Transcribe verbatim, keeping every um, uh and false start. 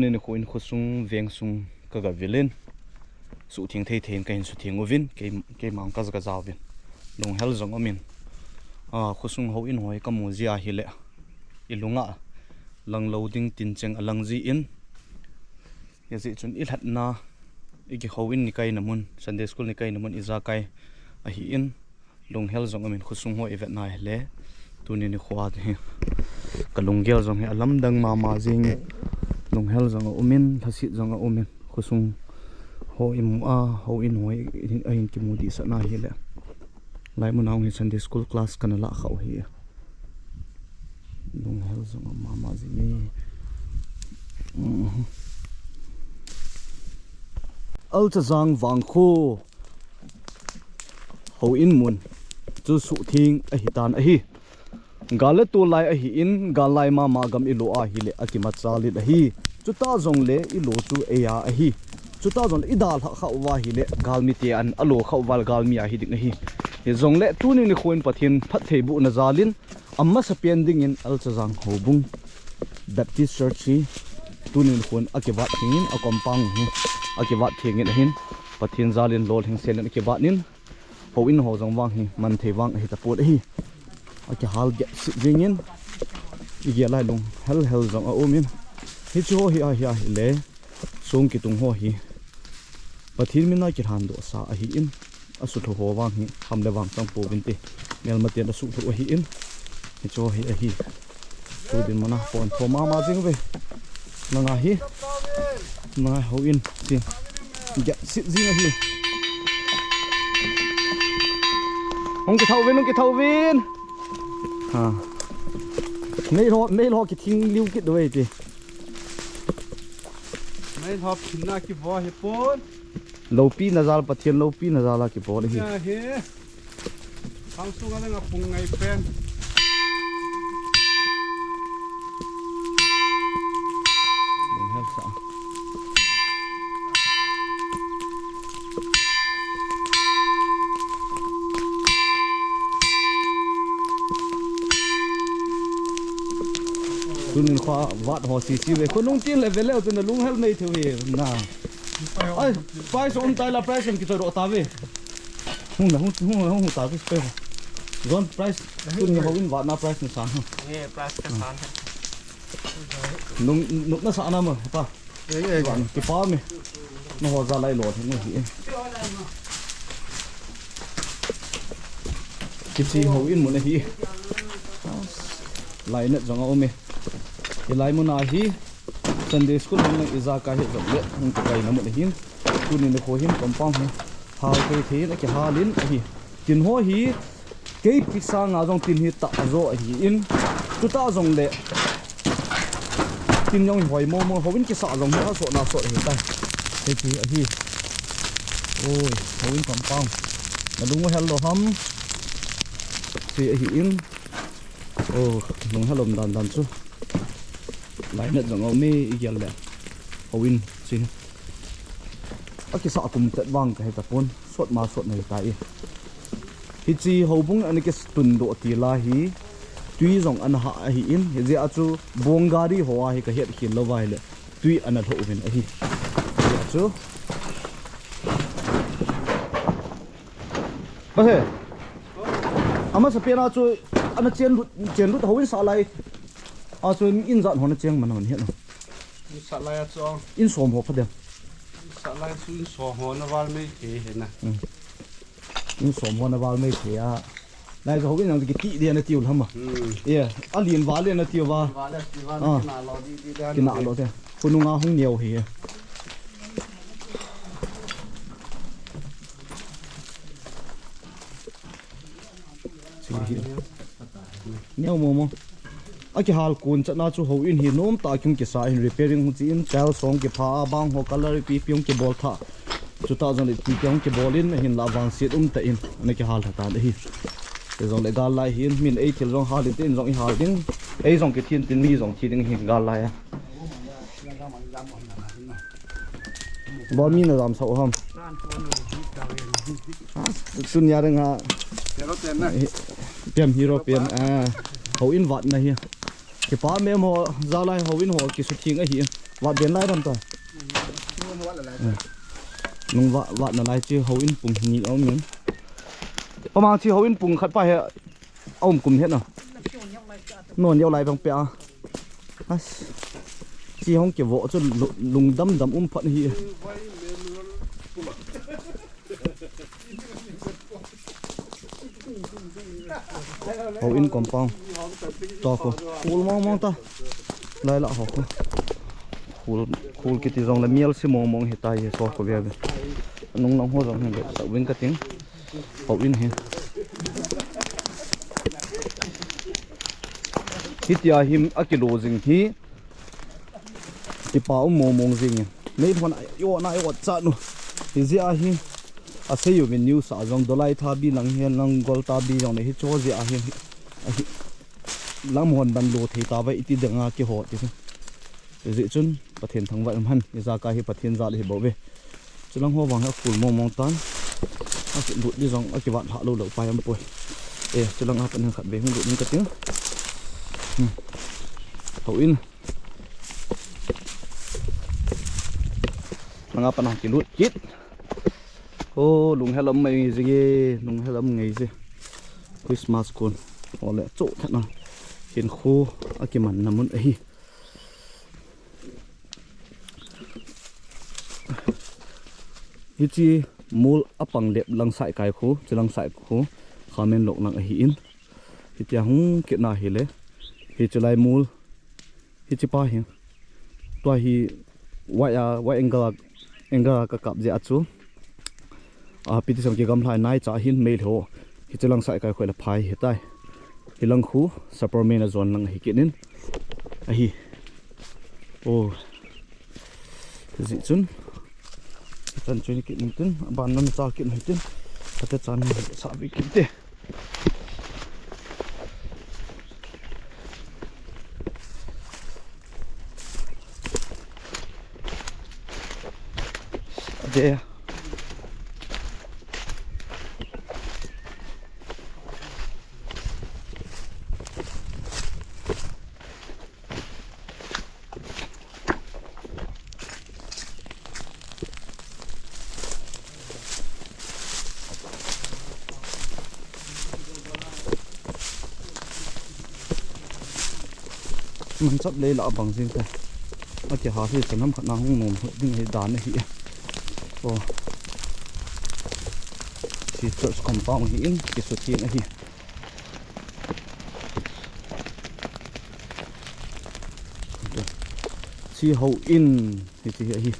Nikho in khosung vengsung kagavil in, suhtheng thei thei in kahin sutheng uvin, kei, keima kaja kaja uvin. Lunghel jong umin. A, khosung houin ho hi kamu jia ahile, ilunga lang lou ding tin cheng alang jin. Hijeh chun ilhatna, ikihouin nikaina mun, Sunday school nikaina mun ijakai ahin. Lunghel jong umin khosung ho ivetna ahile. Tuni nikho hi kalunggel jong hi alamdang mama jing. Lunghel jong aumin, lhaset jong aumin. Khosung ho imu a, houin ho ahin kimu dehsetna ahile. Hilai muna hi Sunday school class kana lah khah u hi. Lunghel jong a mama jing e. Alchazang vangkho houin mun chu suhtheng ahitan ahi. Gal le tol lai ahin, gal lai mama gam ilo ahile akimacha lel ahi. Chuta jongle ilo chu eia ahi. Chuta jongle idalhah khah uva ahile galmite in alo khah uva le galmi ahi ding ahi. Hijongle tuni nikho in Pathen phattheibohna jal in amasapen dingin Alchazang Houbung Baptist Church hi tuni nikho in akivat thengin, a compound hi akivat thengin ahin, Pathen jal in lolhing sel in akivat in, houin ho jong vang hi manthei vang ahi tapon ahi. Akihal gepset jingin, igel lai lunghel hel jong aumin. Hiche ho hi ahi ahile, song kitung ho hi Pathen mina kilhandohsa ahin, asutlhu ho vang hi ham le vang chang pouvinte, melmaten asutlhu ahin. Hiche ho hi ahi. Tu dinmuna pontho mama jing uve. Nanga hi, nanga houin, ti. Gepset jing ahi. Hung kithouvin, hung kithouvin. Ha. Meilho, meilho kithing liu kit uve ti. Meilho phinna kivo hi pon. Loupina jal, Pathen loupina jal a kibol ahi. Ahi. Khang sunga leng apung ngai pen. Lunghel sa. Tunin kho vat ho sisi ve. Khonung tin le veleu tun lunghel nei thei ve na. Ai, price um tai la, price um kichoi ro ta ve. Hung la, hung, hung la, hung ta ve, price. Zon price, tun ni houin vat na price ni san ha. Ye, price ka san ha. Nung, nung na sa na ma, pa. Ye, ye, ye. Vat, kipa me. Na ho ja lai lo theng hi. Kichi houin mun ahi. Lainat jong a um e. Hilai muna hi Sunday school hung ijakai hi jongle hung kikaina mun ahin. Tuni nikho hin compound hi hal thei thei in akihalin ahi. Tin ho hi kei pi sanga jong tin hi tahjo ahin. Chuta jongle tin jong hi hoi momo, houin kisa jong hi asot na sot ahitai. Hiti ahi. Oi, houin compound. Nalung hel lou ham. Ti ahin. O, lunghel um dan dan chu. Lainat jong a um e, igel le. Houin, chi. Akisa kum tet vang kahe tapon, sot ma sot nei tai. Hichi houbung ana kitun doh til a hi, tui jong ana hah ahin, hijeh a chu bong gari ho a hi kahet khel lou va ahile, tui ana lhoh uvin ahi. Hijeh a chu. Base. Amasapen a chu ana chen lut, chen lut houin sah lai. A chu in jat ho na cheng man man hian. In sah lai a chu. In som ho pha dem. In sah lai chu in som ho na val mai thei hi na. Hmm. In som ho na val mai thei a. Lai chu houin ang kiti dia na tiu lam a. Hmm. Yeah, a lien val le na tiu va. Val le tiu va. Ah. Kina lo di di da. Kina lo de. Khonung a hung neo hi. Chi hi. Neo momo. Akihal kun chatna chu houin hi nom tah a kisa hin repairing hung chi in, tiles hung kipha a, bang ho color ipi ipi hung kibol tha. Chuta jong le ti kihung kibol in, ahinla vangset um tah in ana kihal tha tan ahi. Ti jong le gal lai hin min ei thil jong hal in tin jong i hal ding. Ei jong kithin tin mi jong thi ding hi gal lai a. Bol mi na jam sao ham. Tunia ding ha. Hero pen na. Hi-, piam hero pen. Ah, houin vat na hi. Kipa mem ho, jalai houin ho, kisuthing ahi. Vat ben lai dam ta. Nung vat, vat nalai chi houin pung ni aum in. Pamang chi houin pung khat pa he aum kum het na. Non yau lai bang pe a. As. Chi hong ke vo chu lu-, lungdam dam um phat hi. Houin compound. To ko. Khul mong mong ta. Lai la ho ko. Khul, khul kiti jong le mial si mong mong hi ta hi so ko ve ve. Nung nang ho jong hin be sa wing ka ting. Houin hi. Hitia him a kilo jing hi. Kipa um mong mong jing in. Nei hon ai o na ai o cha nu. Hi jia hi. A sei u min news a jong dolai tha bi lang hian lang gol ta bi jong nei hi cho jia hi. A hi. Lam hon ban lo thei ta vai iti dang a ki ho ti. Hi jia chun Pathian thangvah um han. Hi ja ka hi Pathian ja le hi bo ve. Chulang ho vang hi a khul mong mong tan. A ki lut di jong a ki vat ha lo lo pa yam poi. E, chulang a pan khat ve hung lut in ka ting. Hmm. Houin. Langa pana kilut kit. O, lung helam mai jing e, lung helam ngei je. Christmas kun. Ole, chu thana. Hinkho akimanna mun ahi. Hichi mol apang lep lang sai kai khu, chilang sai khu. Khamen lok lang ahi in. Hitia hung kit na hile. Hichi lai mol. Hichi pa hi. Tua hi wai a, wai angle a, angle a ka kap jeh a chu. A, piti sam ki gamlhai nai cha hin mei lho. Hichi lang sai kai khoi la phai hi tai. Hi lang khu, Superman a zon lang hi kit in. Ahi. O. Jia chun. Tan chun kit in tin, ban nan cha kit in tin. Kate chan sa vi kit te. Ade. Manchap lei la bang jing ta. A kiha hi chanam khat na hung nom ding hi dan ahi. O. Hi church compound hi in, kisut hi in ahi. Chi houin, hichi hi ahi.